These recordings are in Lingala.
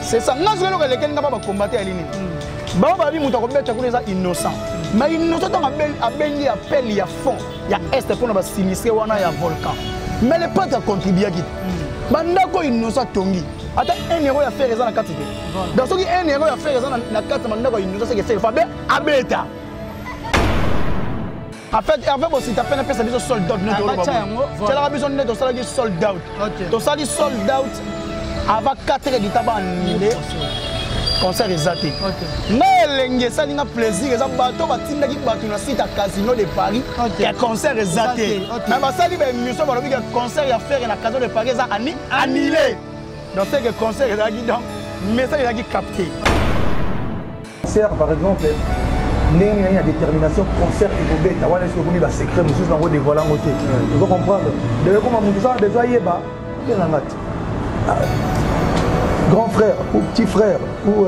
C'est ça. Nga soki eloko elekeli nga mpa bakombate ya nini, bango babi moto akobeta kuna eza Innocent. Mais Innocent, ntango abengi appel ya fond ya Est mpona basinistrés wana ya volcan, mais le patre acontribuaki te. Bandako Innocent atongi, ata 1 euro ya Ferre eza na kati te. Donc soki 1 euro ya Ferre eza na kati ya bandako ya Innocent, c'est que Ferre fabe abeta. En fait, Hervé Bosita mpe napesa biso sold out. Nde biso nde tosalaki sold out, tosali sold out avant 4 heures du temps, baannulé concert eza te. Nga elenge esali nga plaisir eza bato batindaki bato na site ya Casino de Paris ke concert eza te, mais basali baémission, balobi ke concert ya Ferre na Casino de Paris eza annulé. Donc c'est que concert ezalaki, donc message ezalaki capté. Concert, par exemple, ndenge nini ya détermination, concert ekobeta wana, soki ekomi basecret mosusu nango dévoile yango te, ozo comprendre. Donc ekoma motu sala besoin ayeba te nanga te, grand frère ou petit frère ou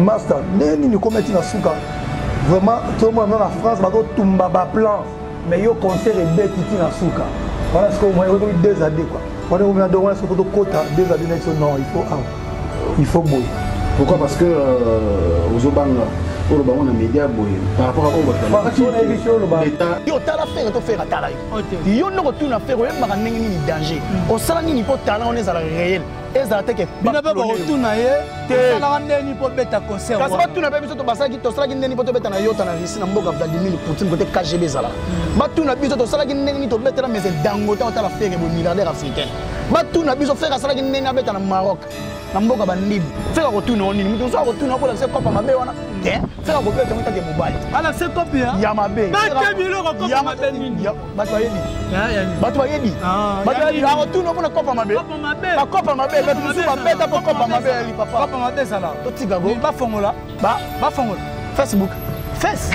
master, ndenge nini ekoma ti na suka. Vraiment, tomona na France bazotumba baplan, mais yo concert ebeti ti na suka wana. Sikoyo moyen okomi 2 à 2 quoi, wana ekomi na donc wana sikoyo tokota 2 à 2 na biso. Non, il faut awa, il faut boye. Pourquoi? Parce que ozobanga oyo bango na média boye par rapport à oyo bato. Yo otala Ferre to Ferre atala yo? Yo ndoko tuna Ferre, oyebaka ndenge nini danger osala nini mpo talent wana ezala réel, ezala te ke bino mpe bakotuna ye osalaka ndeni mpo beta concert. Kasi batuna mpe biso, tobasalaki, tosalaki ndeni mpo tobeta na yota na Russie, na mboka Vladimir Poutine, kote KGB ezalaka. Batuna biso tosalaki ndenge nini tobetela mese Dangote. Otala Ferre boye, milliardaire africain. Batuna biso Ferre asalaki ndenge abeta na Maroc, na mboka bandibu. Ferre akotuna o nini? Moto mosusu akotuna okolakisa kopa mabe wana te. Ferre akobeta yango take mobali. Alakise kopi ya mabe. Bete biloko, kopa mabe nini? Bato bayebi, bato bayebi, bato bayebi. Akotuna mpona kopa mabe, bakopa mabe. Bato mosusu babeta mpo kopa mabe yali papa. Kopa mabe ezala. Totika go. Bafongola, bafongola. Facebook Face.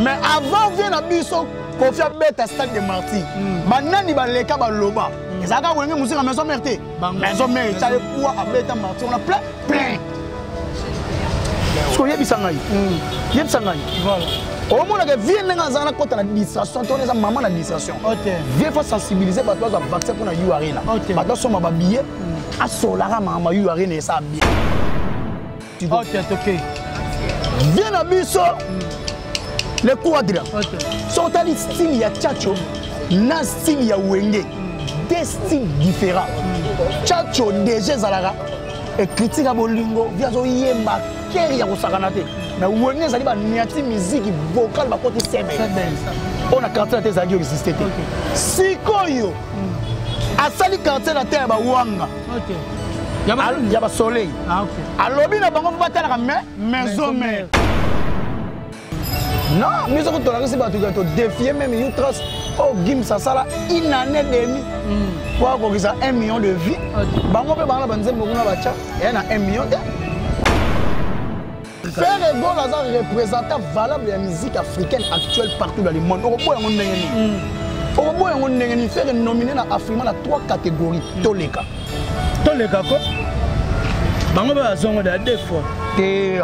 Mais avant vie na biso Kofi abeta Stade de Martyr, banani baleka baloba? Ezalaka Wenge Musica Maison Mère te. Maison Mère etali poids, abeta Martyr, on a plein plein. Soki oyebisa ngai, yebisa ngai, omonaka vie ndenge azala na kota na distraction to wana eza mama na distraction. Vie faut sensibiliser bato bazwa vaccin mpona U Arena, bato basomba babillet, asolaka mama U Arena esa bien. Vie na biso le Quadra, soki otali style ya Tchatcho na style ya Wenge, deux styles différents. Tchatcho déjà ezalaka écriture ya bolingo, vi azoyemba kere ya kosakana te. Mais Wenge ezali baniati musique vocale, bakoti sebe oyo na Quartier na te ezalaki existe te. Sikoyo asali Quartier na te ya bawanga ya basoleil, alobi na bango mpo batalaka Maison Mère. Non, biso tolakisi bato ke todéfie même Utras oyo Gims asala une année demi po akokisa 1 million de vues. Bango mpe bango na banzembo kuna batya eya na 1 million te. Ferre Gola aza représentant valable ya musique africaine actuelle partout dans le monde. Okoboya yango ndenge nini? Okoboya yango ndenge nini? Ferre nominé na Afrima na trois catégories. Toleka. Toleka ko bango mpe bazongo da deux fois. Te,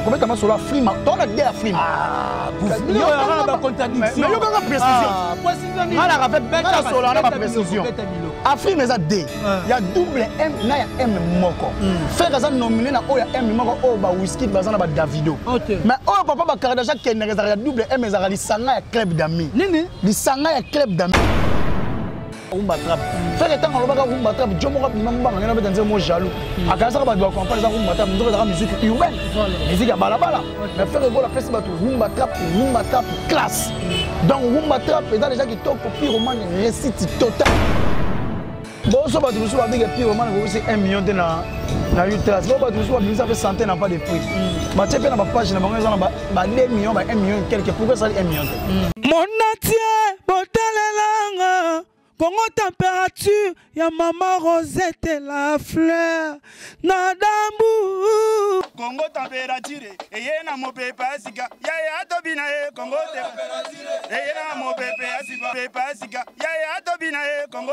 kobeta masolo Afrima, tona de Afrima. Bacontradiction. Yokanga précision, nga nasola na baprécision. Afrima eza d ya double M na ya M moko. Ferre aza nominé na oyo ya M moko, oyo baWizkid baza na baDavido. Mais oyo papa baKardashian akendaka ezalaka ya double M, ezalaka lisanga ya club d'ami. Nini? Lisanga ya club d'ami, rumba trap. Ferre ntango alobaka rumba trap, jo moko abima mbanga ngena beta nzembo mo jaloux, akanisaka bato bacomprendre eza rumba trap, nzoka ezaka musique urbaine, musique ya balabala. Mais Ferre Gola apesi bato rumba trap, rumba trap classe. Donc rumba trap eza déjà kitoko, pyromane réussite totale. Boso bato mosusu babike pyromane kokisi 1 million te na Utras. Bo bato mosusu babimisa mpe santé n'a pas de prix, batie mpe na bapage na bango eza na ba 2 millions, ba 1 million quelque. Pourquoi esali 1 million te? Monatie botalelanga Kongo Température ya mama Rosette la fleur na dambu. Kongo Température eye na mopepe ya sika yaya atobi na ye. Kongo eye na mopepe ya sika, pepe ya sika yaya atobi na ye. Kongo.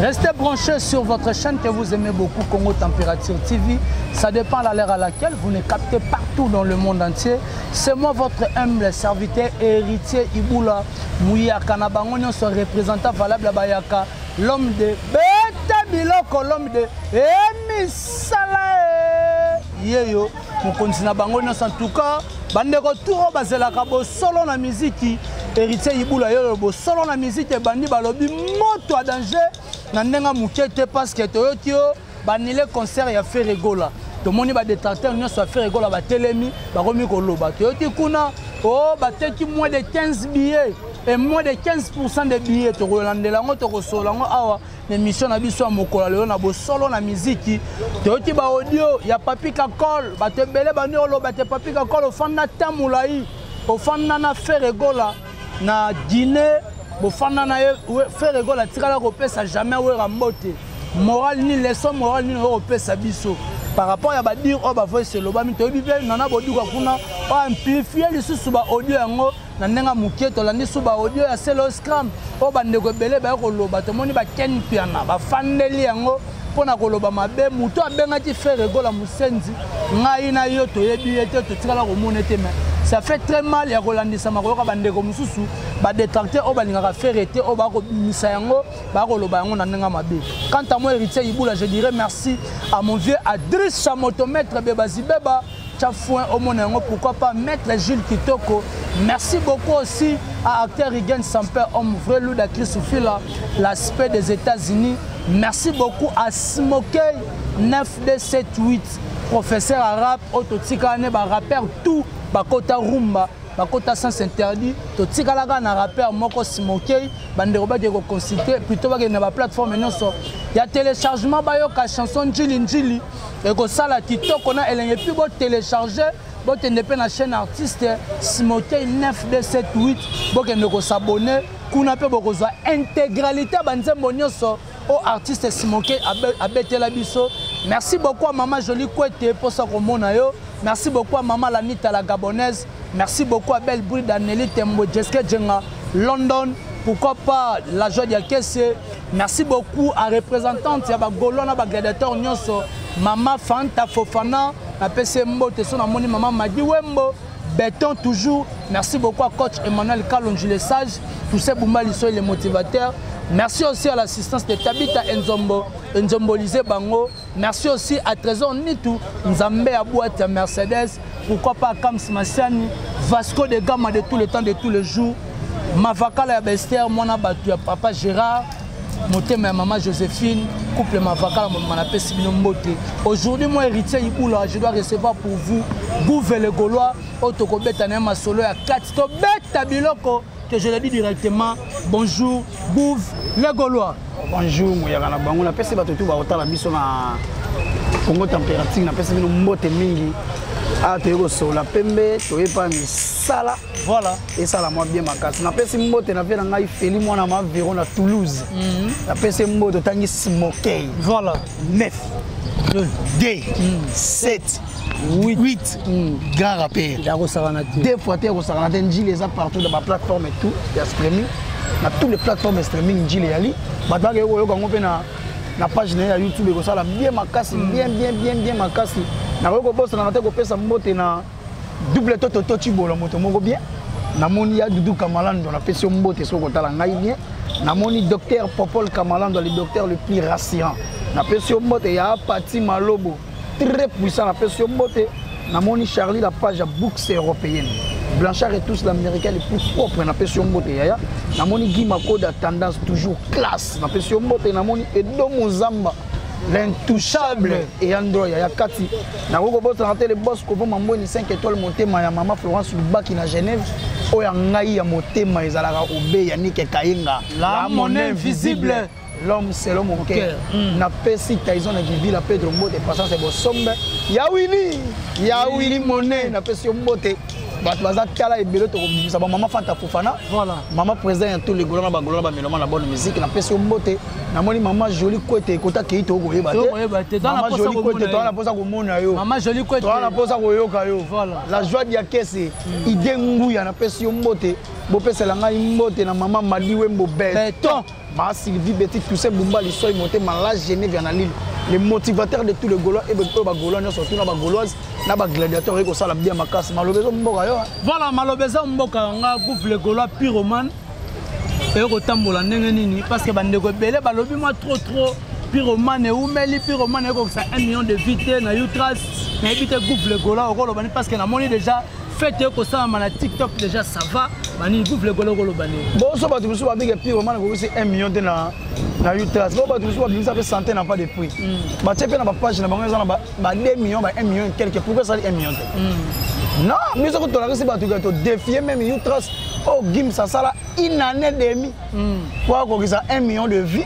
Restez branchés sur votre chaîne que vous aimez beaucoup, Congo Température TV. Ça dépend de l'heure à laquelle vous nous captez partout dans le monde entier. C'est moi, votre humble serviteur, héritier Iboula Mouyaka Nabango, son représentant valable à Bayaka. L'homme de beta biloko, l'homme de emisala e yeyo mokonzi na bango nyonso. En tout cas bandeko tour oyo bazelaka bosolo na miziki, Héritier Ibula yoyo bosolo na miziki ebandi, balobi moto ya danger na ndenge moke te, parce que toyoki yo banile concert ya Ferre Gola, tomoni badétracteur nyonso ya Ferre Gola batelemi, bakomi koloba. Toyoki kuna o oh, bateki moins de 15 billets et moins de 15 de billets. Tokolandela yango, tokosolola yango awa na émission na biso ya mokolo ya lelo na bosolo na miziki. Toyoki baaudio ya Papi Kakol, bato ebele bandi oloba te Papi Kakol ofanda ta molai, ofanda na Ferre Gola na Guinée, bofanda na ye, Ferre Gola atikala kopesa jamais Wera mbote. Morale nini, leçon morale nini oyo kopesa biso par rapport ya badire oyo bavoice elobami? Toyebi mpe nana boduka kuna oyo amplifie lisusu baaudio yango na ndenge ya moke. Tolandi su baaudio ya Selo Scram oyo bandeko ebele baye koloba. Tomoni baken Piana bafandeli yango mpo na koloba mabe. Moto abengaki Ferre Gola mosenzi, ngai na yo toyebi ye te, totikala komona te, mais ça fait très mal ya kolandisama koyoka bandeko mosusu badétracteur oyo balingaka Ferre te, oyo bakobimisa yango, bakoloba yango na ndenge mabe. Quant à moi, Héritier Ibula, je dirais merci à mon vieux Adris Chamoto, maître Bebazibeba Tchafouin omona yango, pourquoi pas maître Gilles Kitoko. Merci beaucoup aussi à acteur Rigen Samper, homme vrai loup Chris Fila, l'aspect des États-Unis. Merci beaucoup à Smokey 9278, professeur arabe ototika ne ba rappeur tout bakota rumba, bakota sens interdit, totikalaka na rappeur moko Smokey. Bandeko bakende koconsulte, plutôt bakende na baplateforme nyonso ya téléchargement, bayoka chanson Njili Njili, ekosala kitoko na elenge. Puis botélécharge, bokende mpe na chaîne artiste Smokey 9278, bokende kosabone kuna mpe bokozwa intégralité ya banzembo nyonso oyo artiste Smokey abetela biso. Merci beaucoup à mama Jolie Kwete, mposa komona yo. Merci beaucoup à mama Lanita la Gabonaise. Merci beaucoup à Belle Bride, Anneli Tembo, Jeske Djenga London, pourquoi pas la joie Diakese. Merci beaucoup à représentante ya bagolo na bagladiateur nyonso, mama Fanta Fofana, napesi ye mbote. So namoni mama Madi Wembo Béton toujours. Merci beaucoup à coach Emmanuel Kalonji le sage, Toussaint Bumba Lisso le motivateur. Merci aussi à l'assistance de Tabita Nzombo, Nzombolise Bango. Merci aussi à Trésor Nitu Nzambe à boîte à Mercedes, pourquoi pas à Kams Massiani, Vasco de Gama de tous les temps, de tous les jours. Mavakala ya Bester, mwana batu ya papa Gérard, motema ya mama Joséphine, couple Mavakala manapesi bino mbote. Aujourd'hui, moi Héritier Ibula, je dois recevoir pour vous Gouve le Gaulois, oyo tokobeta na ye masolo ya kati, tobeta biloko que je le dis directement. Bonjour Gouve le Gaulois. Bonjour moyaka na bango, napesi bato tu bakotala biso na Congo Température, napesi bino mbote mingi. Awa toyei kosola pembe, toyei mpa misala. Voilà. Esala mwa bien makasi. Napesi mbote na vie na ngai Feli mwana ma Vero na Toulouse. Napesi mbote, otangi Smokey. Voilà. 9 2 7 8, grand rappeur. Ya kosakana te. Deux fois te, kosakana te. Njili eza partout dans baplateforme et tout ya streaming, na toutes les plateformes ya streaming njili eyali. Bato bakei koyoka yango mpe na page na ye ya YouTube, ekosala bien makasi, bien bien bien bien makasi. Nakoki kobosanaka te kopesa mbote na double toto to Cibola, moto moko bien. Namoni ya Dudu Kamalando, napesi yo mbote soki kotala ngai bien. Namoni docteur Popol Kamalando, le docteur le plus rassurant, napesi yo mbote. Ya Pati Malobo, très puissant, napesi yo mbote. Namoni Charlie la page ya books européenne, Blanchard et tous l'américain le plus propre, napesi yo mbote yaya. Namoni Guy Makoda, tendance toujours classe, napesi yo mbote. Namoni Edo Mozamba, l'intouchable et Android ya kati. Nakoki kobosana te le boss Kovo Mambweni 5 étoiles, motema ya mama Florence Lubaki na Genève, oyo ya ngai ya motema ezalaka obe Yanike Kayenga. La monnaie invisible. L'homme selon mon cœur. Napesi Tyson na Kivila Pedro mbote, patience bosombe ya Willy, ya Willy Monet, napesi yo mbote. Bato baza tala ebele, tokobimisa bamama Fanta Fofana. Voilà. Mama président ya tous les Golo na bagolo na bameloma na bonne musique, napesi yo mbote. Namoni mama Joli Kwete, ekota kei, tokoyeba Tokoyeba te. te. Mama Joli Kwete, toza na mposa komona yo. Mama Joli Kwete. Toza na mposa koyoka yo. Voilà. La joie diakese ide nguya, napesi yo mbote. Bopesela ngai mbote na mama Madi Wembo Beton. Beton. Ma Sylvie Betty Toussaint Bumba Lissoy motema la Genève na Lille, le motivateur de tous les Gaulois et oyo bagaulois nyonso, tuna bagauloise na bagladiateur, oyo kosala bien makasi. Maloba eza mboka yo. Voilà, maloba eza mboka yanga. Gouve le Gaulois pyromane. Ekotambola ndenge nini? Parce que bandeko ebele balobi mwa trop trop Pyromane eumeli, Pyromane ekokisa 1 million de vues te na Utras. Nayebi te Gouffre Gola okoloba nini, parce que namoni déjà fête ekosalama na TikTok déjà, ça va banini? Gouffre Gola okoloba nini? Boso bato mosusu babike Pyromane ekokisi 1 million te na Utras. Bo bato mosusu babimisa mpe santé n'a pas de prix, batie mpe na bapage na bango, eza na ba 2 millions, ba 1 million quelque. Pourquoi esali 1 million te? Non, biso ko tolakisi bato ke todéfie même Utras oyo Gims asala une année demi po akokisa 1 million de vues.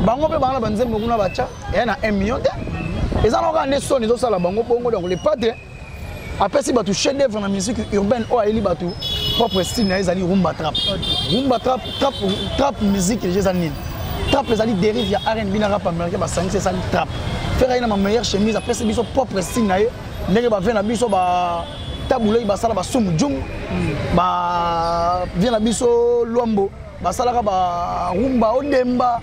Bango mpe banga na banzembo kuna batya eya na 1 million te. Eza na kaka nde soni ezosala bango bongo. Donc le padre apesi bato chef d'œuvre na musique urbaine oyo ayeli bato propre style na ye, ezali rumba trap. Rumba trap, trap, trap musique déjà eza nini? Trap ezali dérive ya R&B na rap américain, basangisi, esali trap. Ferre aye na ma meilleure chemise, apesi biso propre style na ye, ndenge bave na biso ba tabulei basala basumu jung, bavie na biso Lwambo basalaka barumba odemba,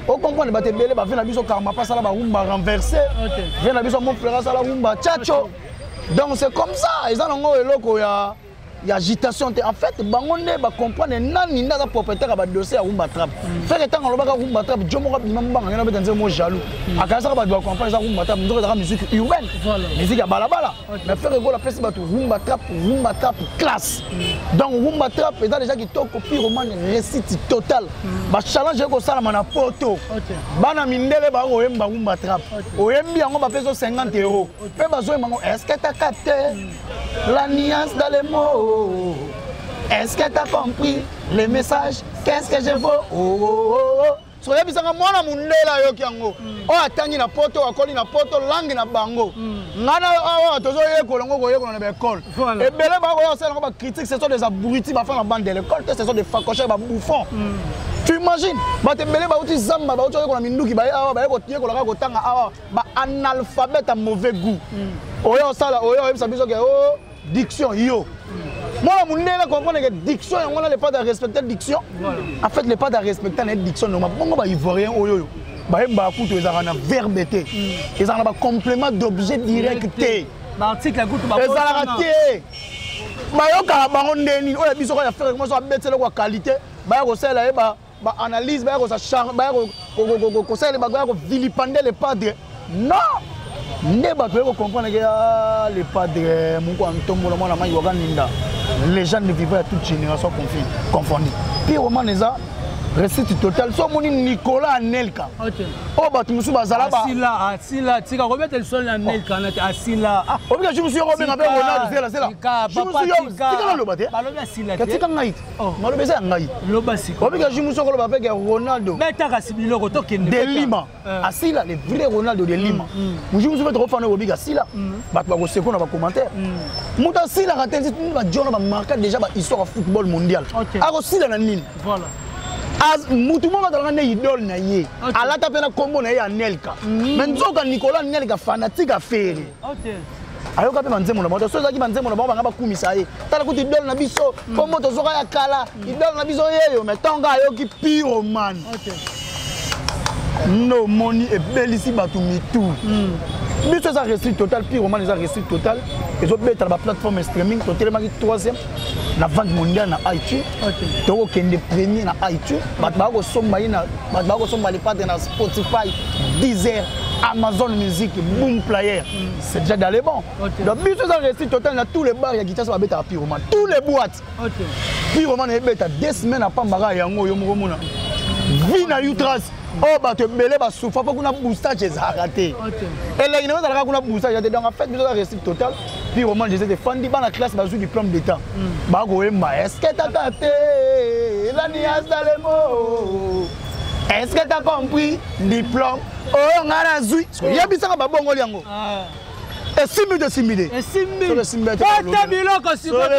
ocomprendre? Bato ebele bavie na biso Karma mpe asala barumba renversé, vie na biso mon frère asala rumba tchatcho. Donc c'est comme ça, eza nango eloko ya agitation te. En fait, bango nde bacomprendre nani nde aza propriétaire ya badossier ya rumba trap. Ferre ntango alobaka rumba trap, jo moko abima mbanga ngena beta nzembo mo jaloux, akanisaka bato bacomprendre eza rumba trap, nzoka ezaka musique urbaine, musique ya balabala. Mais Ferre Gola apesi bato rumba trap, rumba trap classe. Donc rumba trap eza déjà kitoko. Pyromane réussite totale, bachallenge ekosalama na poto, bana mindele bakoyemba rumba trap. Oyembi yango, bapesi 50 euro mpe bazoyemba yango. Est ce que t'as capté la nuance dans les mots? Est-ce que t'as compris le message? Qu'est-ce que je veux? Oh, oh, oh, oh. So oyebisanga mwana mundele ayoki yango, oyo atangi na poto, akoli na poto, langue na bango. Ngai na awa tozoyekola yango, koyekola na baekole. Ebele bakoya kosala yango bacritique, ce sont des abrutis, bafan na bande de l'école te, ce sont des facochères, babouffons. Tu imagines, bato ebele bauti zamba, bauti oyekola minduki, baye awa, baye koyekola kaka kotanga awa, baanalphabète ya mauvais goût. Oyo osala, oyo oyebisa biso ke o diction, yo mwana mondele comprendre que diction yango wana, le pas de respecter diction. En fait, le pas de respecter na diction normal bongo. Baivoirien oyo bayembaka kutu ezalaka na verbe te, ezalaka na bacomplément d'objet direct te. Baarticle kutu. Ezalaka te. Bayokaka bango nde nini oyo biso kaka ya Ferre moso abetela kwa qualité, baya kosalela ye baanalyse, baya kosalela, baya kovilipender le padre. Non, nde bato baye kocomprendre ke le padre moko ya ntombola, mwana mai waka ninda, légende vivant ya toute génération confondue. Pyromane eza réussite totale. So omoni Nicolas Anelka oyo bato mosusu bazala. Asila, asila, tika kobeta lisolo ya Anelka na te, asila. Obika ju mosusu yoko obenga mpe Ronaldo. Zela, zela, tika naloba te. Balobi asila te. Tika ngai te, maloba eza ya ngai. Loba siko. Obika ju mosusu okoloba mpe ke Ronaldo Betaka si biloko, tokende. De Lima asila, le vrai Ronaldo de Lima. Mosusu mosusu mpe tokofanda, obika asila, bato bakoseko na bacommentaire. Moto asilaka te, bajona bamarka déjà bahistoire ya football mondial. Akosila na nini? Mutu moko azalaka nde idole na ye, alata mpe na nkombo na ye Anelka, mais nzoka Nicolas Anelka fanatique a Ferre, ayoka mpe banzembo na bango. So ezalaki banzembo na bango, banga bakumisa ye, tala kutu idole na biso, nkombo tozoka ya kala, idole na biso yeyo. Mais ntongo ayoki Pyromane, nde omoni ebelisi bato mitu. Biso eza réussite totale. Pyromane eza réussite totale, ezobeta na baplateforme streaming. Totelemaki troisième na vente mondiale na iTunes, tokokende premier na iTunes. Bato baka kosomba ye, bato baka kosomba le padre na Spotify, Deezer, Amazon Music, Boom Player. C'est déjà dans les bons. Donc biso eza réussite totale. Na tous les bars ya Kinshasa babetaka Pyromane, tous les boîtes Pyromane ebeta 2 semaines apambaka yango. Oyo moko mona vi na Utras oyo bato ebele basufa mpo kuna boostage ezalaka te, elengi nango ezalaka kuna, boostage te. Donc en fait, biso eza réussite totale. Pyromane, Jésus efandi, bana classe bazwi diplôme d'état, bakoyemba: est ce que tata te elani asalemo? Est ce que t'as compris diplôme oyo ngai nazwi? Yebisaka babongoli yango, esimbi te, esimbi te. Esimbi. Te. Biloko.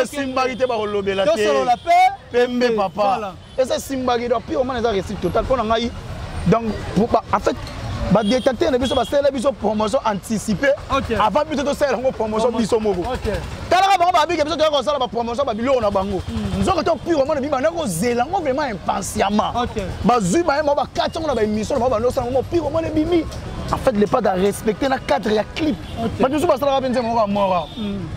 Esimbaki te, bakolobela te. Tosolola mpe. Pembe papa, eza esimbaki. Donc Pyromane eza réussite totale mpo na ngai. Donc en fait, badétracteur na biso basalela biso promotion anticipée avant biso tosalela yango promotion biso moko. Talaka bango, babike biso toya kosala bapromotion babiloko na bango, nzoka to Pyromane bi banda kozela yango vraiment impatiemment. Bazwi baye mao, bakati yango na baémission na bango, banda osala yango. Pyromane ebimi. En fait, le Padre a respecté na cadre ya clip. Bato mosusu basalaka mpe nzembo moko ya mora,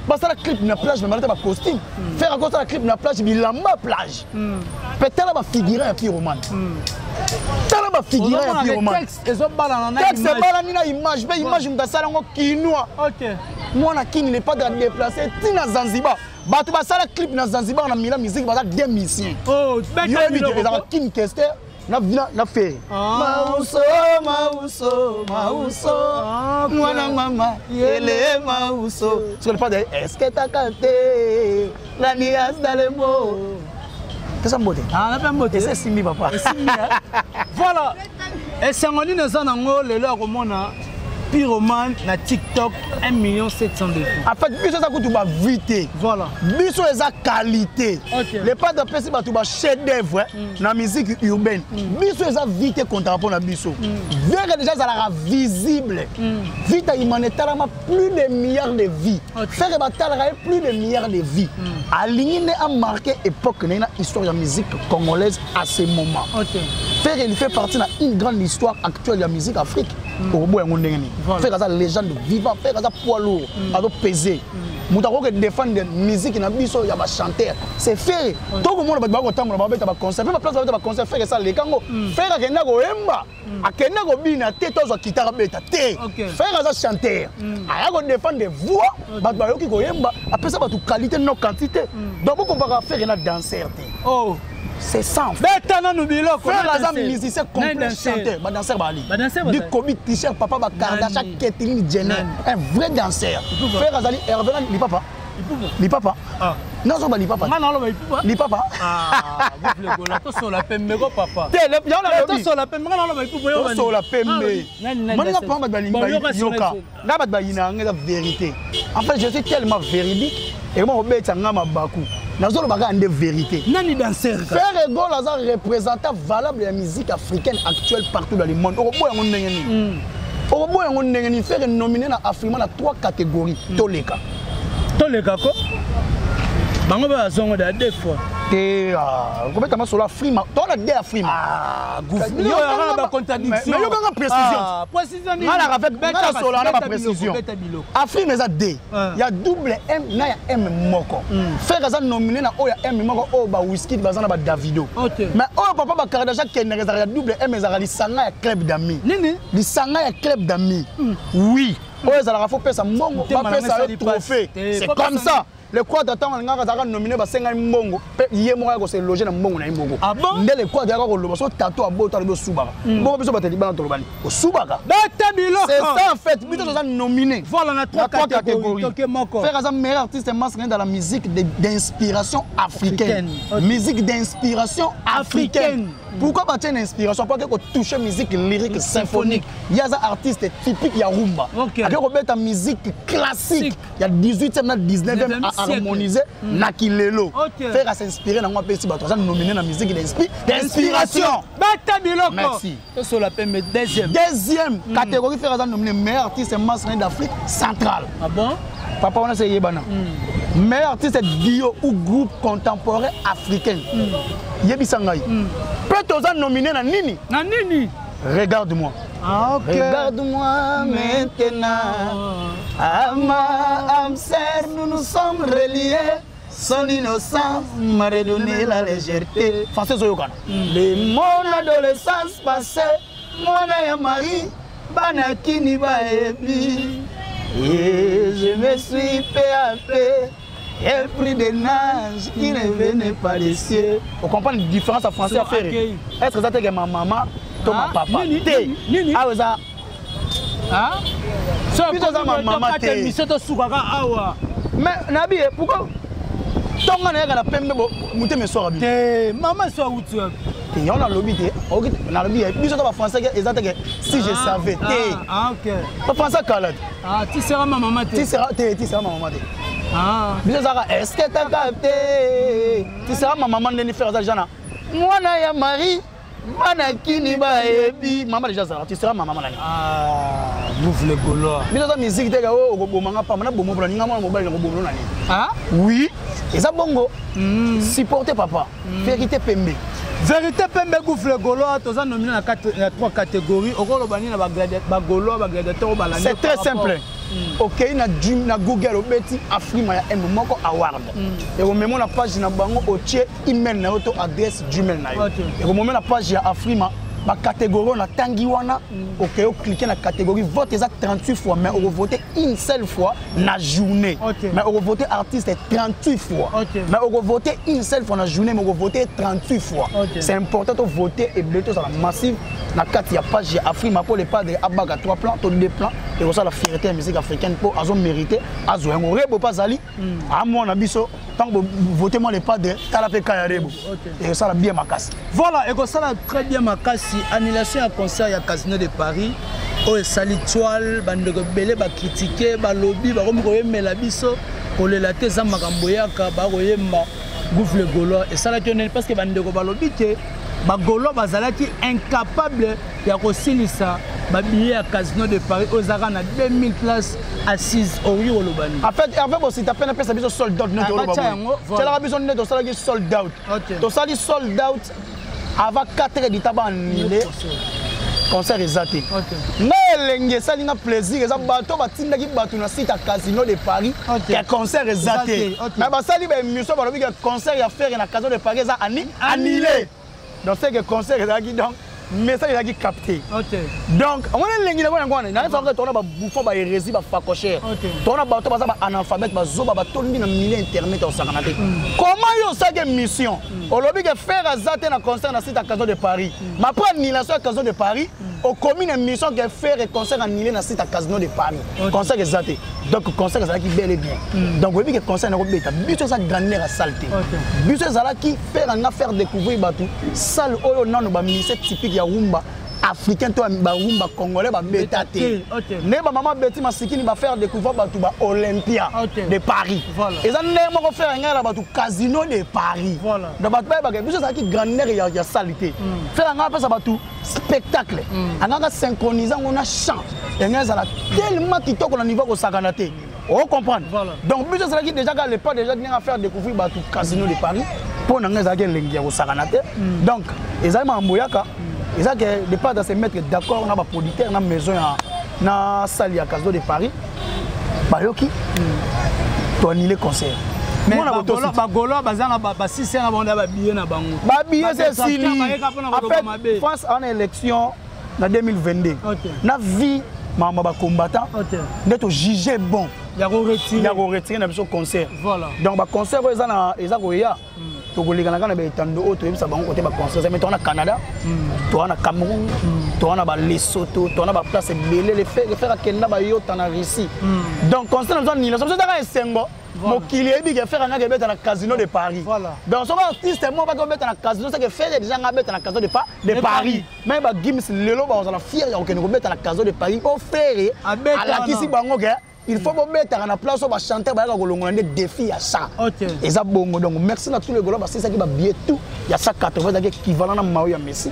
basala clip na plage, me balata bacostume. Faire akosala clip na plage, bilamba plage. Mpe tala bafigurant ya Pyromane, tala bafigurant ya Pyromane. Texte ebalani na image, mpe image moto asala yango kinois, mwana Kini. Le Padre a déplacé ntina Zanzibar. Bato basala clip na Zanzibar na Mila Musique baza deux musiciens. Yoyebi te, ezalaka Kin Kester na Ferre. Mauso, mauso, mauso, mwana mama yele mauso. Soki le Padre, est-ce que taka te lani asalemo pesa mbote. Mbote. Ese esimbi, papa. Voilà, esango nini eza nango lelo ya komona Pyromane na TikTok 1 million 700 de vues? En fait, biso eza kutu bavues te. Voilà. Biso eza qualité. Le Padre apesi bato bachef d'œuvre na musique urbaine. Biso eza vue te, comptaka mpo na biso. Ferre déjà ezalaka visible. Vita Imana etalama plus de milliards de vues. Ferre batalaka ye plus de milliards de vues. Alingi nde amarqué époque na ye na histoire ya musique congolaise à ce moment. Ferre, il fait partie na une grande histoire actuelle ya musique Afrique. Okoboya yango ndenge nini? Ferre aza légende vivant, Ferre aza poids lourd, azopese. Moto akoki défendre musique na biso ya bachanteur, c'est Ferre. Tokomona bato bakotambola, babeta baconcert mpe baplace, babeta baconcert. Ferre esa lekango. Ferre akenda koyemba, akenda kobina te, to azwa guitare abeta te. Ferre aza chanteur, aya kodéfendre voix. Bato bayoki koyemba, apesa bato qualité, no quantité. Donc bokompaka Ferre na danseur te. Oh. C'est ça en fait. Beta nanu biloko. Ferre aza musicien complet, chanteur. Badanseur bali Dikobi T-shirt, papa Bakardasha, Ketlin Jenner, un vrai danseur. Ferre azali Hervé Lipapa, Lipapa nazoba Lipapa. Nga naloba Ipupa. Lipapa. Tosola pembe ko, papa. Te, tosola pembe. Nga naloba Ipupa. Tosola pembe. Moninga pamba, bato balingi yoka nga, bato bayina yanga, eza vérité. En fait, je suis tellement véridique, ekoma kobetisa nga mabaku. Nazoloba kaka nde vérité. Nani danser? Ferre Gola aza représentant valable ya musique africaine actuelle partout dans le monde. Okoboya yango ndenge nini? Okoboya yango ndenge nini? Ferre nominé na Afrima na trois catégories. Toleka. Toleka ko, bango bazongo da deux fois. Te, kobeta masolo Afrima, tona de Afrima. Bacontradiction. Yokanga précision. Nga nasola na baprécision. Afrima eza d ya double M na ya M moko. Ferre aza nominé na oyo ya M moko, oyo baWizkid baza na baDavido. Mais oyo papa Bakardasha akendaka ezalaka ya double M, ezalaka lisanga ya club d'amis. Nini? Lisanga ya club d'amis, oui. Oyo ezalaka fo pesa mbongo, bapesa yo trophée. C'est comme ça. Le Quadra, ntango alingaka, azalaka nominé, basengaki mbongo mpe ye moko aya kose loger na mbongo na ye moko. Nde le Quadra yaka koloba so tato abota, alobi osubaka mbongo. Biso bato libana tolobani osubaka. Beta biloko. C'est ça en fait. Biso toza nominé. Voilà, na trois catégories. Moko. Ferre aza meilleur artiste masculin dans la musique d'inspiration africaine. Musique d'inspiration africaine. Pourquoi batie na inspiration? Po ake kotouche musique lyrique symphonique. Ye aza artiste typique ya rumba, ake kobeta musique classique ya 18e na 19e, aharmonise na kilelo. Ferre as'inspire nango, apesi bato. Aza nominé na musique d'inspiration. Bata biloko. Merci. Tosola pembe, deuxième. Deuxième catégorie, Ferre aza nominé meilleur artiste masculin d'Afrique centrale. Ah bon? Papa, wana se yebana. Meilleur artiste duo ou groupe contemporain africain. Yebisa ngai mpe toza nominé na nini? Na nini? Regarde-moi. Ah, ok. Regarde-moi maintenant. À ma âme sœur, nous nous sommes reliés. Son innocence m'a redonné la légèreté. Français Zoyokana. Le mon adolescence passée, mwana ya Marie, bana Kini baebi. Et je me suis peu à peu épris d'un ange qui ne venait pas des cieux. On comprend une différence en français à faire. Est-ce que ça te ma maman, to ma papa? Te. Ah, ça. Biso eza ma te. Biso tosukaka awa. Mais nabi, pourquoi ntongo nayaka na pembe, motema eswaka bino? Te, mama so awuti wapi? Te, yango nalobi te. Nalobi biso to bafrançais eza teke si je savais te. Bafrançais kala te. Tisera ma mama te. Te, tisera ma mama te. Biso ezalaka est ce que taka te tisera ma mama ndeni. Ferre aza deja na mwana ya Marie, bana Kini bayebi mama deja azalaka. Tisera ma mama nani? Bouffe le Gaulois. Biso eza musique te. Oyo okobomanga pamba na bomo mpona ninga mwana mobali na kobomo na nini? Oui, eza bongo. Supporter papa, vérité pembe. Vérité Pembe Gouffre Gaulois, toza nominé na 4 na 3 catégories. Okoloba nini na ba Gaulois, ba gladiateur oyo balandi? C'est très simple. Okei na Google, obeti Afrima ya M moko award, ekomema na page na bango. Otie email na yo to adresse Gmail na yo, ekomema na page ya Afrima. Bacatégorie oyo natangi wana, okei oclique na catégorie. Vote eza 38 fois, mais okovote une seule fois na journée. Mais okovote artiste 38 fois. Mais okovote une seule fois na journée, mais okovote 38 fois. C'est important tovote ebele, tozala massive na kati ya page ya Afrima, mpo le padre abaka 3 plans to 2 plans. Ekosala fierté ya musique africaine, mpo azomérite azwa yango. Rebo mpo azali amwana biso. Ntango vote mwa le padre, tala mpe ka ya Rebo, ekosala bien makasi. Voilà, ekosala très bien makasi. Annulation ya concert ya Casino de Paris oyo esali toile, bandeko ebele bacritiquer, balobi bakomi koyembela biso. Kolela te, eza makambo eyaka. Bakoyemba Gouffre Gaulois esalaki yo nini? Parce que bandeko balobi ke bagaulois bazalaki incapable ya kosilisa babillet ya Casino de Paris oyo ezalaka na 2000 places assise. Okoki koloba nini? En fait, Hervé Bosita mpe napesa biso sold out. Ah, batia yango, voilà. Tialaka biso nde tosalaki sold out. Tosali sold out avant 4 heures du temps, baannule concert eza te. Ngai elengi esali nga plaisir eza bato batindaki bato na site ya Casino de Paris ke concert eza Eza te. te, ok. Mais basali baémission, balobi ke concert ya Ferre na Casino de Paris eza annulé. Donc c'est que concert ezalaki, donc message ezalaki capté. Donc omoni elengi nango yango wana nayesaka. Tona babouffon, bahérésie, bafacochère, tona bato baza baanalphabète, bazoba, batondi na milieu internet ya kosakana te. Comment yo osalaki émission, olobi ke Ferre aza te na concert na site ya Casino de Paris, mais après annulation ya Casino de Paris, okomi na émission ke Ferre concert annulé na site ya Casino de Paris, concert eza te? Donc concert ezalaki bel et bien. Donc oyebi ke concert nakobeta biso eza grandeur ya salle te. Biso ezalaki faire anga faire découvrir bato salle oyo nano bamusicien typique ya rumba africain to barumba congolais babeta te. Nde bamama beti masikini bafaire découvrir bato ba Olympia de Paris. Eza ndenge moko Ferre ngai na bato Casino de Paris. Donc bato bayebaka biso ezalaki grandeur ya salle te. Ferre ngai apesa bato spectacle, angaka synchronise yango na chant, yango ezala tellement kitoko na niveau kosakana te. Ocomprendre? Donc biso ezalaki déjà kaka le pas déjà ndenge afaire découvrir bato Casino de Paris. Mpo na ngai ezalaki elengi ya kosakana te. Donc ezali makambo yaka eza ke de pas se mettre d'accord na baproducteur, na maison ya na salle ya Casino de Paris, bayoki toannule concert. Bagaulois baza na basisi na bango na babillet na bango. Babillet esili. En fait, France en élection na 2022, na vie makambo ya bacombattant nde tojuge bon ya koretirer na biso concert. Donc baconcert oyo eza koya, tokoleka kaka na baetando oyo toyebisa bango kote baconcert. Mais toza na Canada, toza na Cameroun, toza na balesoto, toza na baplace ebele. Le Ferre akenda bayota na Russie. Donc concert na biso annulation, biso ezaka esengo. Mokili eyebi ke Ferre angaki ebeta na Casino de Paris. Donc soki artiste moko baki obeta na Casino, seke Ferre déjà nga abeta na Casino de Paris. Mais bagims lelo bakozala fier ya kokende kobeta na Casino de Paris po Ferre alakisi bango ke il faut bobetaka na place oyo bachanteur bayaka kolongola nde défi ya sa eza bongo. Donc merci na tous les Gaulois basilisaki babillet tout ya 180, ezalaki équivalent na mayo ya Messi.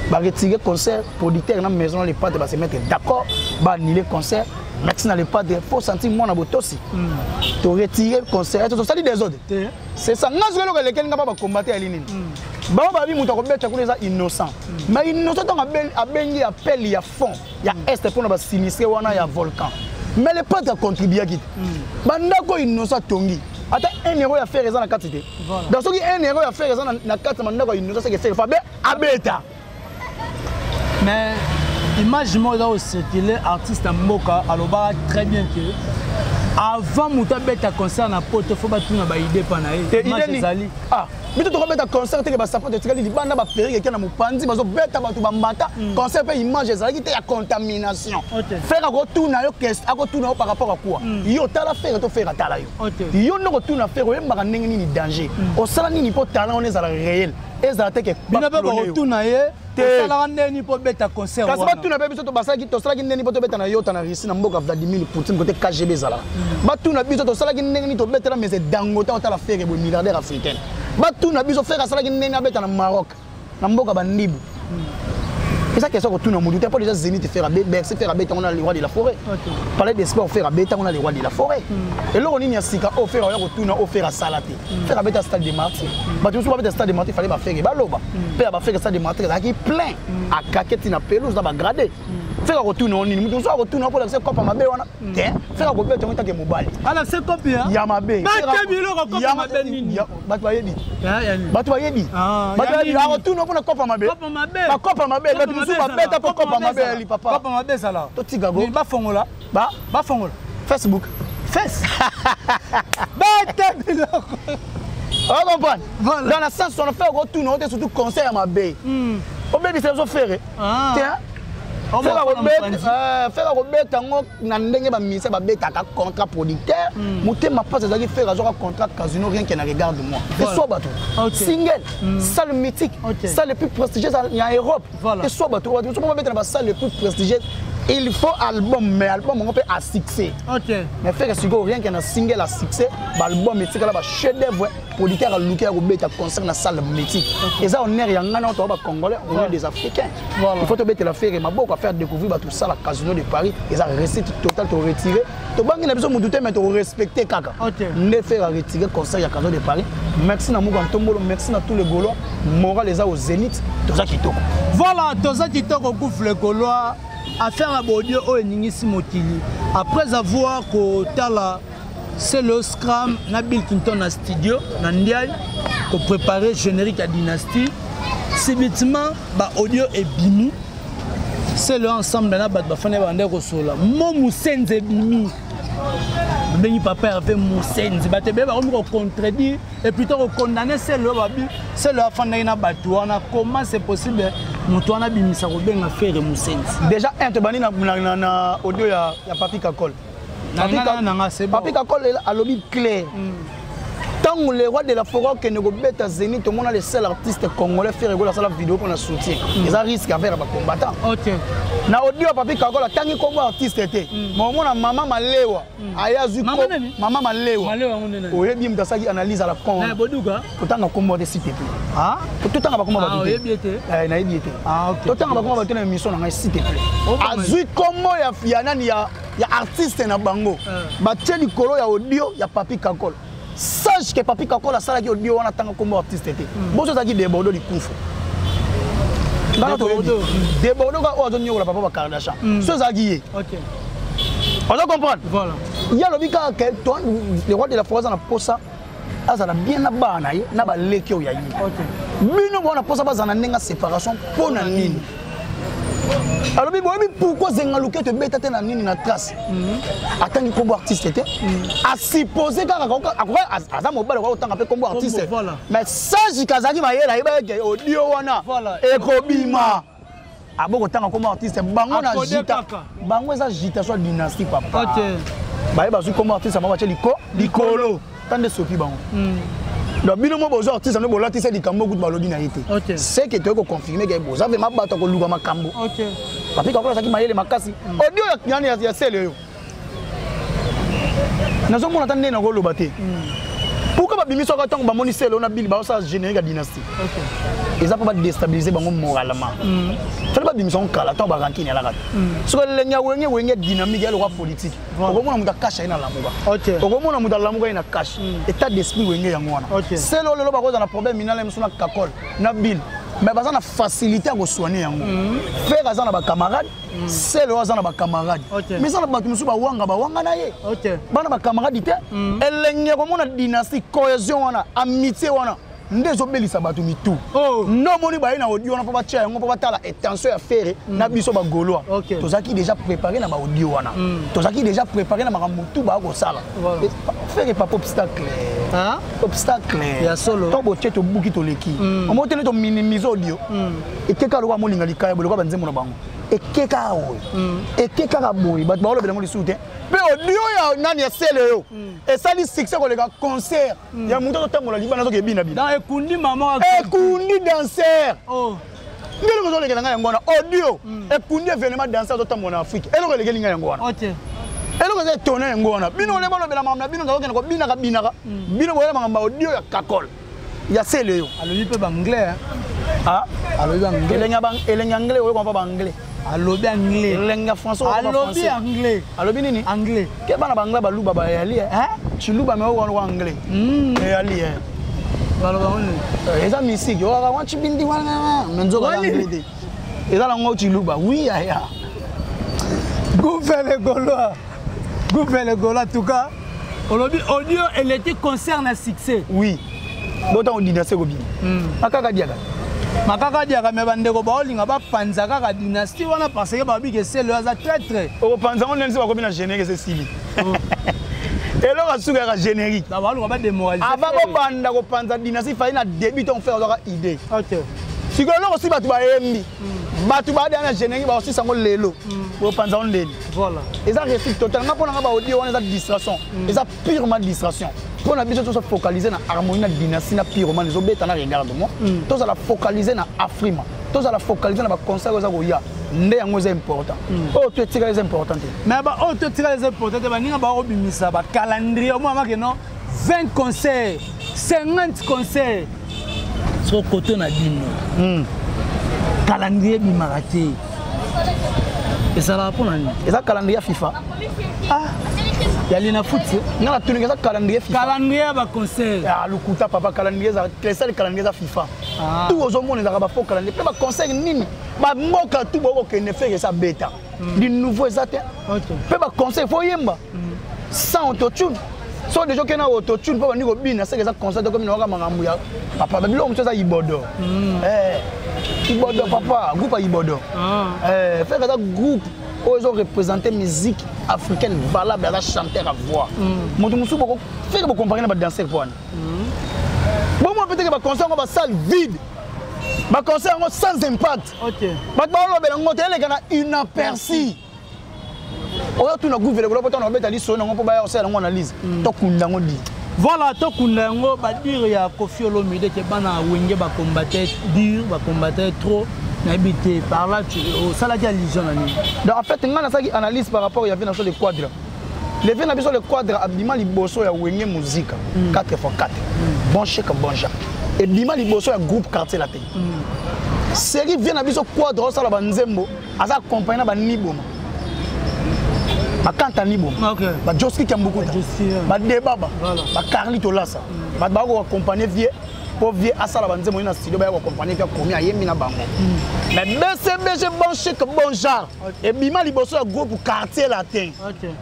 Baretire concert, producteur na maison le padre base mettre d'accord, baannule concert. Merci na le padre, faut sentir mwana botosi. Toretire concert, tosali désordre, c'est ça. Nga soki eloko elekeli nga, mpa bakombate yali nini? Bango babi moto akobeta kuna eza Innocent. Mais Innocent, ntango abengi appel ya fond ya Est mpona basinistré wana ya volcan, mais le padre acontribuaki te. Bandako Innocent atongi, ata 1 euro ya Ferre eza na kati te. Donc soki 1 euro ya Ferre eza na kati ya bandako ya Innocent, seke Ferre fabe abeta. Mais image moko eza kocircule, artiste ya mboka alobaka très bien que avant moto abeta concert na Poto, fo batuna baide mpa na ye. Image ezali. Ah, biso tokobeta concert teke basapato etikali libanda, baperike eke na mopanzi, bazobeta bato bambata. Concert mpe image ezalaki te ya contamination. Ferre akotuna yo, akotuna yo par rapport à quoi? Yo tala Ferre to Ferre atala yo? Yo nde kotuna Ferre oyembaka ndenge nini, danger osala nini mpo talent wana ezala réel, ezala te ke bino mpe bakotuna ye osalaka ndeni mpo beta concert. Kasi batuna mpe biso tosalaki ndeni mpo tobeta na yota na Russie, na mboka Vladimir Poutine, kote KGB ezalaka. Batuna biso tosalaki ndenge nini tobetela mese Dangote. Otala Ferre boye, milliardaire africaine. Batuna biso Ferre asalaki ndenge abeta na Maroc, na mboka bandibu. Eza question kotuna motu te, mpo déjà Zénith Ferre abe, Bercy Ferre abeta ngo na le roi de la forêt, palais des sports Ferre abeta ngo na le roi de la forêt. Eloko nini ya sika oyo Ferre oya kotuna oyo Ferre asala te? Ferre abeta stade de Martyr, bato mosusu babeta stade de Martyr, fallait baFerre baloba mpe ya baFerre. Stade de Martyr ezalaki plein akake ntina pelouse na bagrade. Ferre akotuna o nini? Moto mosusu akotuna mpo lakisa kopa mabe wana te. Ferre akobeta yango etake mobali alakise kopi ya mabe. Bate biloko, kopa mabe nini? Bato bayebi, bato bayebi, bato bayebi. Akotuna mpona kopa mabe, bakopa mabe, bato mosusu babeta mpo kopa mabe yali papa. Kopa mabe ezala. Totika go. Bafongola. Ba bafongola. Facebook. Face bete biloko. Ocomprendre dans la sens wana, Ferre okotuna o te, surtout concert ya mabe obebisa biso Ferre te. Ferre akobeta yango na ndenge baministère babetaka contrat producteur. Motema mpasi ezalaki, Ferre azwaka contrat casino rien que na Regarde moi eswa bato, single, salle mythique, salle le plus prestigieuse ya Europe eswa bato. Bato mosusu babeta na basalle le plus prestigieuse, il faut album, mais album yango mpe a succès. Mais Ferre sikoyo, rien que na single a succès, baalbum etikala bachef d'œuvre. Producteur aluki ya kobeta concert na salle mythique, eza honneur ya ngai na oyo bacongolais, on est des Africains, il faut tobetela Ferre maboko, à faire découvrir bato sala Casino de Paris. Eza réussite totale. Toretire, tobangi na biso motu te, mais torespecte kaka nde Ferre aretire concert ya Casino de Paris. Merci na moko Ntombolo, merci na tous les Gaulois. Moral eza au zénith, toza kitoko. Voilà, toza kitoko. Gouffre Gaulois, affaire ya baaudio oyo eningisi mokili après avoir kotala Celeo Scram na Bill Clinton na studio na Ndiaye kopréparer générique ya Dynastie, subitement baaudio ebimi. Celeo ensemble na bato bafandi, bande kosola mo mosenzi ebimi, babengi papa Hervé mosenzi. Bato ebele bakomi kocontredire et plutôt kocondamner Celeo. Babi Celeo afandaki na bato wana, comment c'est possible moto wana abimisa kobenga Ferre mosenzi? Déjà un, tobandi na audio ya Papi Kakol. Papi Kakol alobi clair: ntango le roi de la forêt okende kobeta Zénith, tomona le seul artiste congolais Ferre Gola asala video mpona soutien, eza risque envers bacombattant. Na audio ya Papi Kakol, atangi nkombo artiste te, ma omona mama Malewa aye azwi mama Malewa. Oyebi moto asalaki analyse à la con, totanga nkombo te, s'il te plaît. Totanga bakombo bato te, nayebi ye te. Totanga bakombo bato na émission na ngai, s'il te plaît. Azwi nkombo ya nani, ya artiste na bango, batie likolo ya audio ya Papi Kakol. Sache que Papi Kakol asalaki audio wana, ntanga nkombo artiste te. Boso ezalaki Debordo Likufu, Debordo ka oyo azoniokola papa Bakardashan, so ezalaki ye. Oza comprendre? Ye alobi kaka ke le roi de la forêt aza na posa azala bien na bana na ye na baleki oyo ya ye. Bino bona mposa bazala na ndenge ya séparation mpo na nini? Alobi boyebi pourquoi Zenga Luketo ebeta te na nini, na Trace. Atangi nkombo artiste te, asupose kaka aza mobali, akoka kotanga mpe nkombo artiste. Mais sage azalaki mayele, ayeba eke audio wana ekobima, abo kotanga nkombo artiste. Bango na jita bango eza agitation ya Dynastie, papa. Baye bazwi nkombo artiste bango, batie likolo tande sopi bango. Donc bino mo bozwa artiste nde bolatisa likambo kutu balobi na ye te, c'est que toyei koconfirme ke boza vraiment bato ya koluka makambo. Papi Kakola azalaki mayele makasi. Audio yani ya sele oyo nazomona ata nde nakoloba te pourquoi babimisaka ntango bamoni sele oyo na bili baosala générique ya Dynastie, eza mpo badéstabiliser bango moralement. Fallait babimisa ngo kala ntango barankine alaka te. Soki elenge ya Wenge, Wenge dynamique ya lokwa politique, okomona moto akashe ye na Lamuka, okomona moto alamuka ye na kashe. État d'esprit Wenge yango wana. Sele oyo lelo bakozala na problème minala mosu na Kakol na Bill, mais baza na facilité ya kosoigne yango. Ferre aza na bacamarade, sele oyo aza na bacamarade, mais eza na bato mosusu bawanga bawanga na ye, bana bacamarade te. Elenge ya komona Dynastie, cohésion wana, amitié wana nde ezobelisa bato mitu. Nde omoni baye na audio wana mpo batia yango mpo batala intention ya Ferre na biso bagaulois. Tozalaki déjà préparé na baaudio wana, tozalaki déjà préparé na makambo tu baya kosala. Ferre papa obstacle, obstacle. Ya solo. To botie, tobuki, toleki. Omo tene tominimize audio ekeka lokola molinga likaya boye, lokola banzembo na bango ekeka oyo eke kaka boye, bato baolobela yango lisusu te. Mpe audio ya nani, ya sele oyo esali succès koleka concert ya moto azotambola libanda, azoki ebina bina. Ekundi mama. Ekundi danser. Nde eloko ezolekela ngai yango wana, audio ekundi événement, danser azotambola na Afrique. Eloko elekeli ngai yango wana, eloko eza etona yango wana. Bino ole bolobela makambo na bino, nazokende kobinaka binaka, bino boyela makambo ya audio ya Kakol, ya sele yo. Alobi mpe baanglais. Ah, Alobi anglais. Elengi anglais oyoka mpa baanglais. Alobi anglais. Elengi ya français oyoka Alobi français. anglais. Alobi nini? Anglais. Ke bana baanglais baluba bayali Hein? Chiluba me oyo wana anglais eyali eh. Baloba ngo nini? Eza misiki oyaka wa chibindi wana me nzoka ya Wani? anglais te, eza nango chiluba, oui yaya. Gouve le Gaulois. Gouve le Gaulois, en tout cas. Olobi audio eleki concert na succès. Oui, botango dynastie ekobima akaka diaka. Makaka diaka, me bandeko baolinga bapanza kaka dynastie wana parce que babi ke selo aza traître. Okopanza ngo ndenge bakomi na générique, ese esili, eloko asuka yaka générique. Baluka badémoraliser. Avant bobanda kopanza dynastie, fai na début ntongo frère azwaka idée. Sikoyo eloko si bato bayembi, bato baadaya na générique, bakosisa yango lelo, bopanza ngo ndeni. Voilà. Eza réussite totale. Nga mpo na nga, baaudio wana eza distraction, eza purement distraction. Mpo na biso toza focaliser na harmonie, na dynastie, na pyromane ezobeta na regarde moi. Tozala focaliser na Afrima, tozala focaliser na baconcert oyo eza koya, nde yango eza important. Oyo to etikala eza important te. Mais baoyo to etikala eza important te. Baninga baobimisa bacalendrier, omona make no 20 concert, 50 concert. Soko koto na bino, calendrier ebimaka te, ezalaka mpo na nini? Eza calendrier ya FIFA. Ah, yali na foot. Nga na tuninga, eza calendrier FIFA. Calendrier ya baconcert. Ah, lukuta papa, calendrier eza lesali, calendrier eza FIFA. Ah. Tout ozomona ezalaka bafaux calendrier. Mpe baconcert nini, bamboka tu bokokende, Ferre eza beta du nouveau eza te. Mpe baconcert faut yemba sans autotune. So déjà okende na autotune mpo bandi kobina, seke eza concert okomi na waka makambo ya papa. Babiloko mosusu eza ibodo. Eh, ibodo papa, groupe ya ibodo. Ah. Eh, Ferre eza groupe oyo ezoreprésente musique africaine valable. Aza chanteur à voix. Moto mosusu boko Ferre bocompare na badanser mpo wana bomona mpe teke baconcert yango, basalle vide, baconcert yango sans impact. Bato balobela yango te, eleka na inaperçu. Oyo tuna guvele kolo po tana babeta lisolo nango mpo baya kosala yango analyse, tokunda yango di. Voilà, tokunda yango. Badire ya Kofi Olomide ke bana Wenge bacombattre dur, bacombattre trop, nayebi te. Par là osalaki allusion na nini? Donc en fait, ngai nasalaki analyse par rapport ya vie na biso le Quadre. Le vie na biso le Quadre abima liboso ya Wenge Muzika 4 x 4, bon chèque bon Jacques, ebima liboso ya groupe Quartier Latin. Série vie na biso Quadre osala banzembo, aza accompagné na baniboma, bakanta niboma, bajoski Kiambukuta, badebaba, bacarli tolasa. Bato bakoaccompagne vie mpo vie asala banzembo ye na studio, baya koaccompagne vie, akomi ayembi na bango. Mais BCBG, bon chic bon genre, ebima liboso ya groupe Quartier Latin.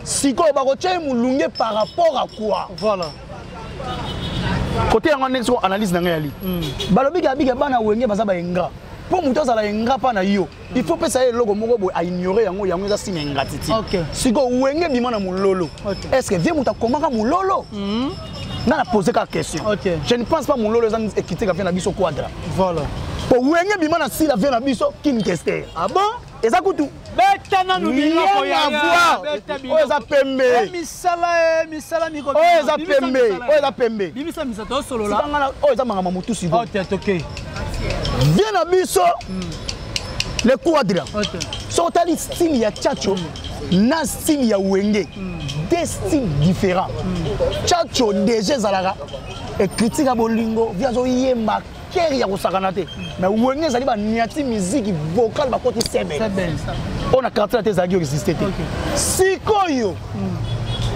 Sikoyo bakotia ye molunge par rapport à quoi? Voilà. Kote yango ndenge soko analyse na ngai yali, balobiki abika bana Wenge baza baingrat. Mpo moto azala ingrat mpa na yo, il faut pesa ye eloko moko boye aignore yango, yango eza signe ya ingratitude. Sikoyo Wenge bima na mololo. Est ce que vie moto akomaka mololo? Nga na pose kaka question. Je ne pense pas mololo eza ekitika vie na biso Quadra. Voilà. Po Wenge bima na sila vie na biso King Kester. Ah bon? Eza kutu Beta nanu biloko. Rien à voir. Oyo eza pembe. Misala e misala miko. Oyo eza pembe, oyo eza pembe. Bimisa misa, tosolola. Sika nga oyo eza makambo motu sikoyo. Ok, toke. Vie na biso le Quadra, soki otali style ya Tchatcho na style ya Wenge, deux styles différents. Tchatcho déjà ezalaka ecritique ya bolingo, vi azoyemba kere ya kosakana te. Mais Wenge ezali baniati musique vocale, bakoti seben oyo na Quartier Latin ezalaki existe te. Sikoyo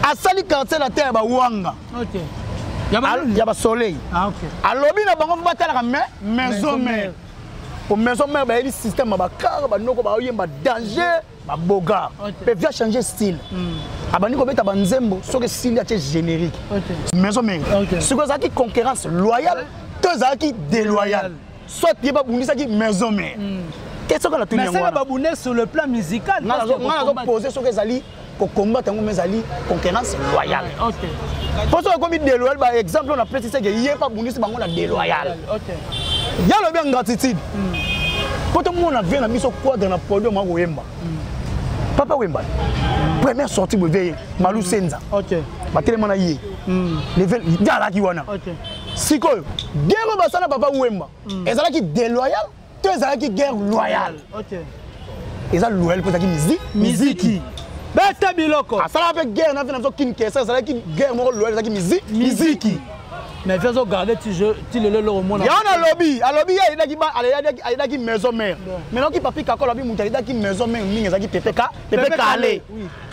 asali Quartier Latin ya bawanga, ya basoleil. Alobi na bango mpo batalaka Maison Mère, po Maison Mère bayebi système ya bakar, banoko baoyemba danger, babogar. Mpe via changer style, abandi kobeta banzembo, soki esili atie générique Maison Mère. Sikoyo ezalaki concurrence loyale to ezalaki déloyale? Soit ye babundisaki Maison Mère te, soki natuni yango wana. Babunde sur le plan musical. Nga nazopose soki ezali kocombattre yango, mais ezali concurrence loyale. Mpo soki ekomi déloyale, baexemple oyo napesi, seke ye mpe abundisi bango na déloyale. Ya alobi ingratitude mpo tomona vie na biso Quadre na podium akoyemba Papa Wemba, première sortie boye ye Malu Senza batelema na ye ye alaki wana. Sikoyo guerre oyo basala Papa Wemba ezalaki déloyale to ezalaki guerre loyale? Eza loyale mpo ezalaki miziki. Beta biloko. Asalaka mpe guerre na vie na biso King Kester, ezalaki guerre moko loyale, ezalaki miziki. Mais vieux azogarde ti lelo eloko omona. Yango nalobi, alobi ye ayedaki maison mère. Mais noki Papi Kakol alobi moto ayedaki maison mère mingi ezalaki Pepe Pepe Kale.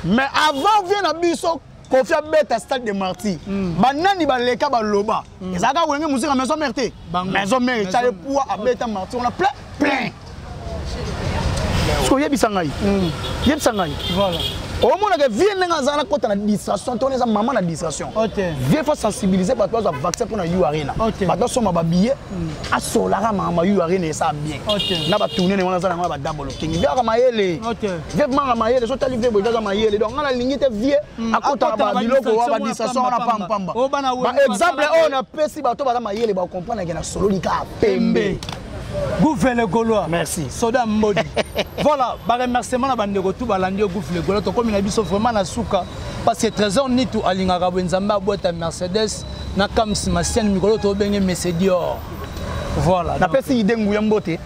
Mais avant vieux na biso Kofi abeta stade de Martyr, banani baleka baloba ezalaka Wenge Musica maison mère te. Maison mère etya ye poids, abeta Martyr wana plein plein. Soki oyebisa ngai, yebisa ngai. Voilà. Omonaka vieux ndenge azala nakota na distraction to wana eza mama na distraction. Vieux faut sensibiliser bato bazwa vaccin mpona U Arena, bato basomba babillet, asolaka mama U Arena esala bien na batourne wana aza nango na badabolo kingi. Vieux aka mayele, vieux manga mayele. So tali vieux boye aza mayele. Donc nga nalingi te vieux akotaka babiloko wa badistraction wana pampamba. Baexemple oyo napesi, bato baza mayele bacomprendre ke nasololi kaka pembe. Gouffre Gaulois. Merci. Soda Mbodi. Voilà, ba remerciement na bandeko tout balandi yo Gouffre Gaulois, to komi na biso vraiment na suka parce que Trésor Nitu alingaka bo Nzambe abweta Mercedes na Kams Massiane mikolo to benge Mercedes. Voilà. Napesi ide nguya mbote.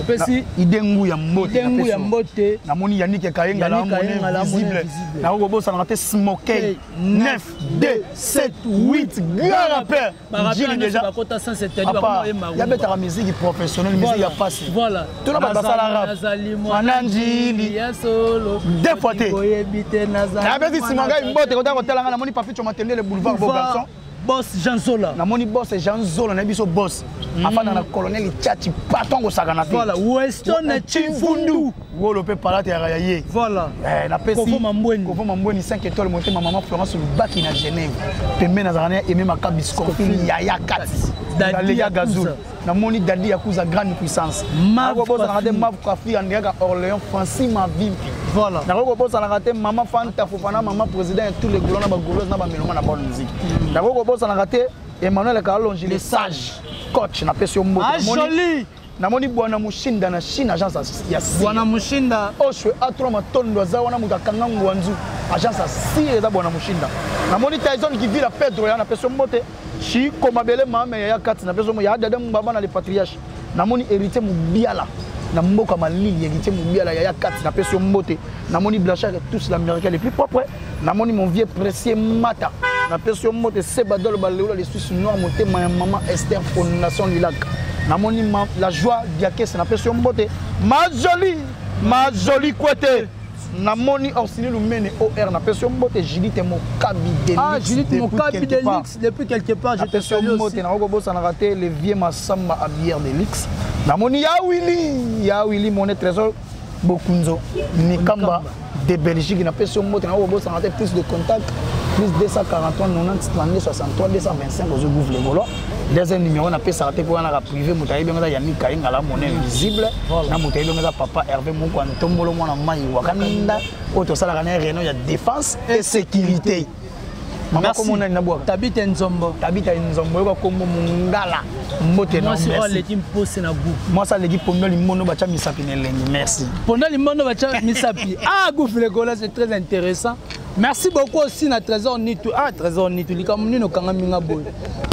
Opesi ide nguya mbote. Ide nguya mbote. Namoni Yannick Kayenga la monnaie visible. Nakoki kobosanaka te Smokey 9 2 7 8 grand rappeur. Njili déjà bakota 170 bakoma yemba. Yabetaka musique professionnelle, musique ya pasi. Voilà. Tuna bato basala rap. Nazali mwana Njili ya solo. Deux fois te. Oyebi te nazali. Nabeti nsima ngai mbote kota kotala ngai, namoni Papi Matende le boulevard beau garçon. Boss Jean Zola. Namoni boss Jean Zola, nayebi biso boss. Afanda na colonel Tchatchi patron kosakana te. Voilà, Weston Chimfundu. Wolo mpe palate ya ye. Voilà. Napesi Kovo Mambweni. Kovo Mambweni 5 étoiles, motema mama Florence Lubaki na Genève. Pembeni nazalaka na Aimé Makabi Scorpion Yaya Kati. Dadi ya Gazul. Namoni Dadi Yakuza grande puissance. Nakobosanaka te Mav Kafi Andrea Orléans Francis Mavimpi. Voilà. Nakoki kobosanaka te mama Fanta Fofana, mama président ya tous les Gaulois na bagauloise na bameloma na bonne musique. Nakoki kobosanaka te Emmanuel Kalonji le sage coach, napesi yo mbote. Ah joli. Namoni Bwana Mushinda na Chine, agence ya si. Bwana Mushinda. Oshwe A3 Matondo aza wana, moto akanga ngwanzu, agence ya si eza Bwana Mushinda. Namoni Tyson Kivila Pedro ya, napesi yo mbote. Chiko Mabele mame ya kati, napesi yo ya Dada Mbaba na le patriarche. Namoni héritier Mubiala na mboka malili, héritier Mubiala ya kati, napesi yo mbote. Namoni Blanchard tous l'américain les plus propres. Namoni mon vieux précieux Mata, napesi yo mbote. Sebadol Baleola les Suisses noir, motema ya mama Esther Fondation Lilac. Namoni la joie diakese, napesi yo mbote. Ma jolie, ma jolie kwete. Namoni Orsini Lumene OR, napesi yo mbote. Judith Mokabi Delix. Ah, Judith Mokabi Delix depuis quelque part, je te salue aussi. Mbote. Nakoki kobosanaka te le vieux Masamba Abier Delix. Namoni ya Willy, ya Willy Monet Trésor Bokunzo Nikamba de Belgique, napesi yo mbote. Nakoki kobosanaka te plus de contact plus 243 90 32 63 225 ozo Gouffre Gaulois. Deuxième numéro napesaka te mpo wana privé, moto ayebi yango eza Yannick Kayengala monnaie invisible, na moto ayebi yango eza papa Hervé Moko ya Ntombolo mwana mai wakanda oyo tosalaka na réunion ya défense et sécurité. Mama kombo nani nabwaka? Tabita Nzombo. Tabita Nzombo, yoka kombo mongala. Mbote na Mwasi oyo aleki mpose na goût. Mwasi aleki pondo limondo batya misapi na elengi. Merci. Pondo limondo batya misapi. Ah, Gouffre Gaulois, c'est très intéressant. Merci beaucoup aussi na Trésor Nitu. Ah, Trésor Nitu, likambo nini okanga minga boye.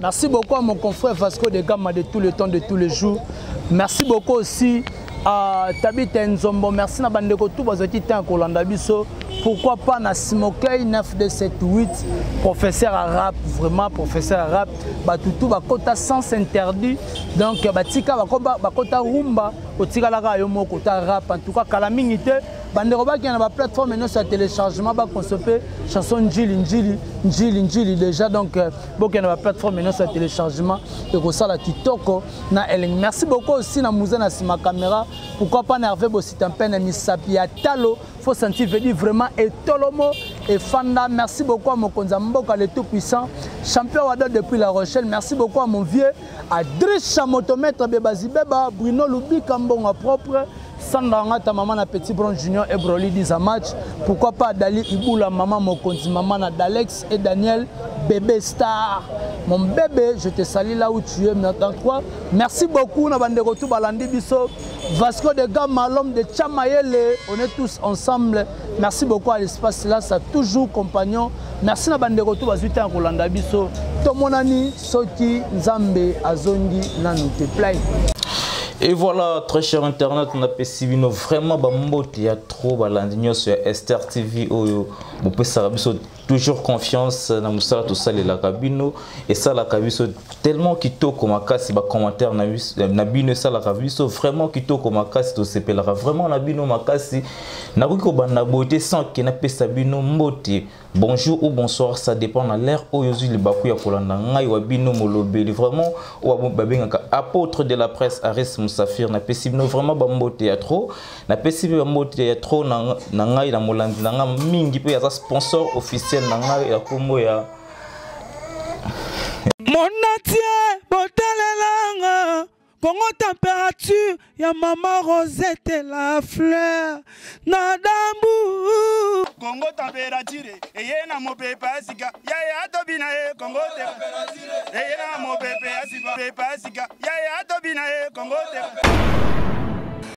Merci beaucoup à mon confrère Vasco de Gama de tout le temps, de tous les jours. Merci beaucoup aussi à Tabita Nzombo. Merci na bandeko tout bazaki temps kolanda biso. Pourquoi pas na Smokey 9278, professeur arabe, vraiment professeur arabe. Batutu bakota sens interdit. Donc batika bakota rumba, otikalaka yo moko ta rap. En tout cas kala mingi te bandeko bakenda na baplateforme nyonso ya téléchargement baconsope chanson Njili Njili Njili Njili déjà. Donc bokenda na baplateforme nyonso ya téléchargement ekosala kitoko na elengi. Merci beaucoup aussi na Muza na nsima caméra. Pourquoi pas na Hervé Bosita mpe na misapi ya talo faut sentir veut vraiment etolomo et Fanda. Merci beaucoup à mokonzi ya mboka le tout puissant champion wado depuis La Rochelle. Merci beaucoup à mon vieux Adricha motomètre Bebazibeba Bruno Lubika mbongo propre Sandra Ngata, maman na Petit Bron Junior et Broly dit match. Pourquoi pas Dali Iboula, maman Mokonzi, maman na Dalex et Daniel, bébé star. Mon bébé, je te salue là où tu es maintenant. Quoi? Merci beaucoup, na bandeko tout balandi biso. Vasco de Gama, l'homme de Tchamayele, on est tous ensemble. Merci beaucoup à l'espace là, ça toujours compagnon. Merci na bandeko tout bazuita kolanda biso. Tomonani soki Nzambe azongi nanu te play. Et voilà, très cher internaute, on a bino vraiment bambote ya trop balandi nyonso ya Esther TV oyo Bopesaka biso toujours confiance na mosala tosalelaka bino, esalaka biso tellement kitoko makasi. Bacommentaire na bino esalaka biso vraiment kitoko makasi, tosepelaka vraiment na bino makasi. Nakoki kobanda boye te sans ke napesa bino mbote. Bonjour ou bonsoir, ça dépend na l'heure oyo ozwi libaku ya kolanda ngai wa bino molobeli, vraiment oyo babengaka apôtre de la presse, Aris Musafir. Napesi bino vraiment bambote ya trop, napesi mpe bambote ya trop na ngai na molandi na ngai mingi mpe aza sponsor officiel na ngai ya nkombo ya Monatie botalelanga Congo température ya mama Rosette la fleur na dambu. Congo température eye na mopepe ya sika, yaya tobina ye. Congo eye na mopepe ya sika, pepe ya sika, yaya tobina ye. Congo te.